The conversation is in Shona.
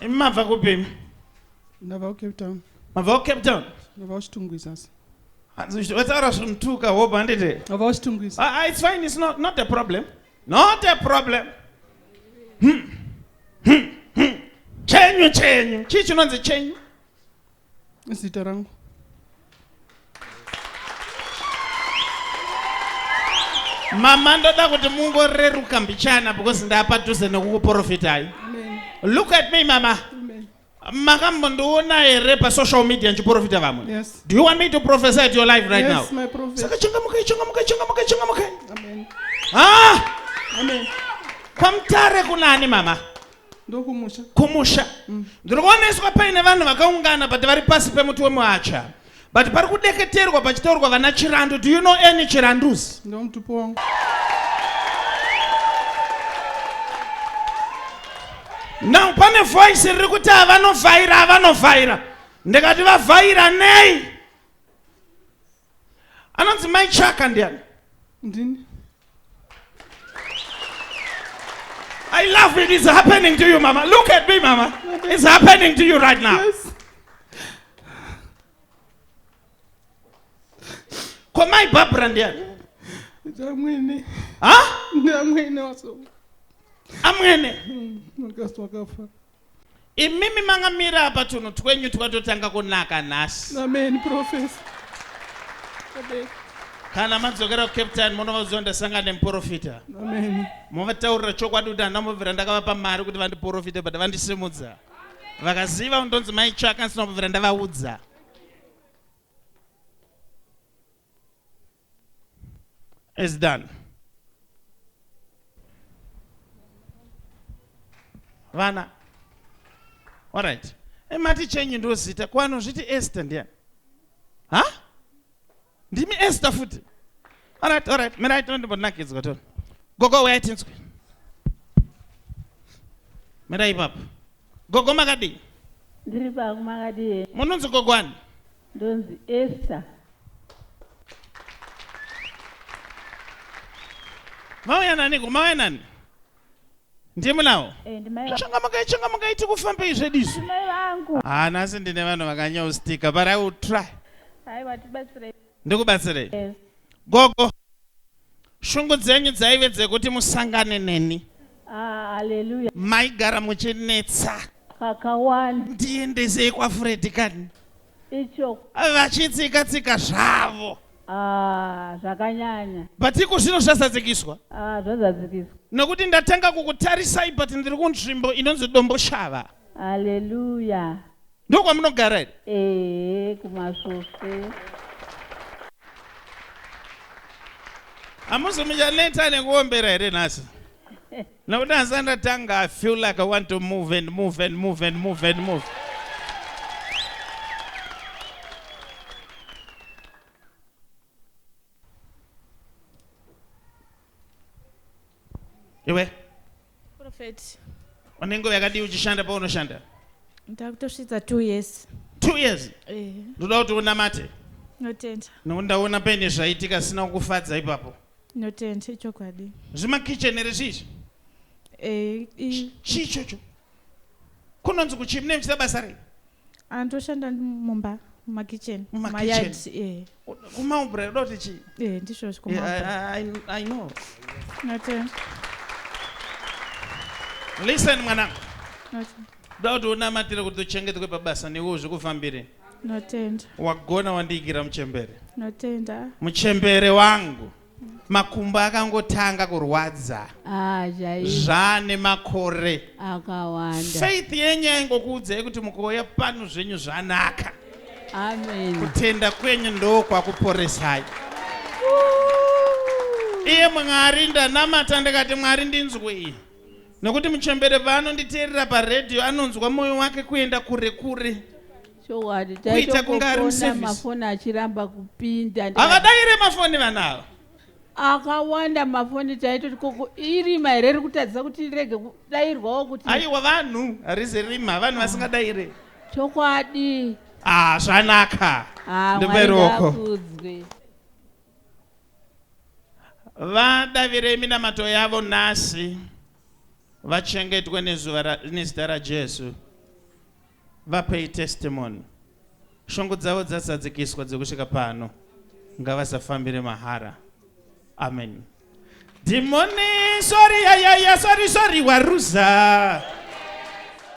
Imi mabva kupi? Ndabva kuCape Town. Mabva kuCape Town? Ndabva kuChitungwiza. Hanzi wataura zvimutuka hope handiti? Ndabva kuChitungwiza. Ah, ah, it's fine, it's not, not a problem. Not a problem. Chenyu chenyu. Chii chinonzi chenyu? Zita rangu. Mama ndoda kuti mungoreruka mbichana because ndapadhuze nekukuprofitai. Look at me mama. Makambondiona here pasocial media ndichiprofita vamwe? Yes. Do you want me to prophesy to your life right yes, now? My prophet. Saka changamukai, changamukai, changamukai, changamukai. Amen. Ah! Amen. Kwamutare kunani mama? Ndokumusha. Kumusha. Ndiri kuoneswa paine vanhu vakaungana but vari pasi pemuti wemuacha. But pari kudeketerwa pachitaurwa vana Chirandu. Do you know any Chirandus? Ndomutupo wangu. Now pane voice riri kuti avanovhaira avanovhaira. Ndikati vavhaira nei? Anonzi mai Chaka ndiani? Ndini. I love it. It's happening to you, mama. Look at me, mama. It's happening to you right now. Yes. Ko mai Barbara ndiani? Ndamwene. Ha? Ndamwene waso. Amwene. Mukadzi wakafa. Imimi mangamira apa tunhu twenyu twatotanga kunaka nhasi. Amen, professor. Amen. Kana madzokera kuCape Town munovaziva ndasangana nemuprofita. Amen. Movataurira chokwadi kuti handina kumbobvira ndakavapa mari kuti vandiprofite but vandisimudza. Vakaziva ndonzi mai Chaka ndisina kumbobvira ndavaudza. It's done. Vana. All right. Emati chenyu ndozita kwano zviti Esther ndiani? Ha? Ndimi Esther futi. All right, all right. Mirai tondimbonakidza to. Gogo uyai tinzwe. Mirai ipapo. Gogo makadii? Ndiri pangu makadii? Munonzi gogo ani? Ndonzi Esther. Mauya naniko? Mauya nani? Ndiye munawo? Eh, ndimai va- Changamukai, changamukai tikufambei zvedu izvi. ndimai vangu. Ah, nhasi ndine vanhu vakanyaustika but I will try. Aiwa tibatsirei. Ndikubatsirei. Yes. Gogo, shungu dzenyu dzaive dzekuti musangane neni. Ah, haleluya. Maigara muchinetsa. Kakawanda. Ndiendesei kwaFred kani. Icho. Vachitsika tsika zvavo. Ah, zvakanyanya. But iko zvino zvazadzikiswa. Ah, zvazadzikiswa. Nokuti ndatanga kukutarisai but ndiri kunzvimbo inonzi Domboshava. Haleluya. Ndokwamunogara here? Ehe, kumasvosve. Hamuzi muchaneta nekuombera here nhasi? Nokuti nhasi ndatanga I feel like I want to move and move and move and move and move. Iwe Prophet. Une nguva yakadii uchishanda paunoshanda? Ndakutosvitsa 2 years. 2 years? Eh. Ndoda kuti unamate. Notenda. Nokuti ndaona paine zvaitika zvisina kukufadza ipapo. Notenda ichokwadi. Zvima kitchen here zvizvi? Eh, i... Chii ichocho? Kunonzi kuchii mune muchita basa rei? Andoshanda mumba mumakitchen. Mumakitchen. Eh. Kumaubra unoda kuti chii? Eh, ndizvozvo kumaubra. Yeah, I know. Notenda. Listen mwanangu. Notenda. Ndoda kuti unamatire kuti uchengetwe pabasa newe zvikufambire. Notenda. Wagona wandiigira muchembere. Notenda. Muchembere wangu. Makumbo akangotanga kurwadza. Ah, chaizvo. Zvane makore. Akawanda. Faith yenyu yaingokuudzai kuti mukouya pano zvenyu zvanaka. Amen. Kutenda kwenyu ndokwakuporesai. Iye Mwari ndanamata ndikati Mwari ndinzwei. Nokuti muchembere paanonditeerera paredhiyo anonzwa moyo wake kuenda kure kure. Chokwadi Kuita kunge ari taitongofona muservice. mafoni achiramba kupinda. Havadaire mafoni vana ava. Akawanda mafoni taitoti koko irima here riri kutadzisa kuti rirege kudairwawo kuti. Aiwa vanhu harizi rima vanhu vasingadaire. Chokwadi. Ah zvanaka. Ah, Ndipe Mwari ruoko. ngaakudzwe. Vadavirei minamato yavo nhasi vachengetwe nezuva nezita raJesu. Vapei testimony. Shungu dzavo dzazadzikiswa dzekusvika pano. Ngavasafambire mahara. Amen. Dhimoni, sorry, yayaya, sorry, sorry, waruza.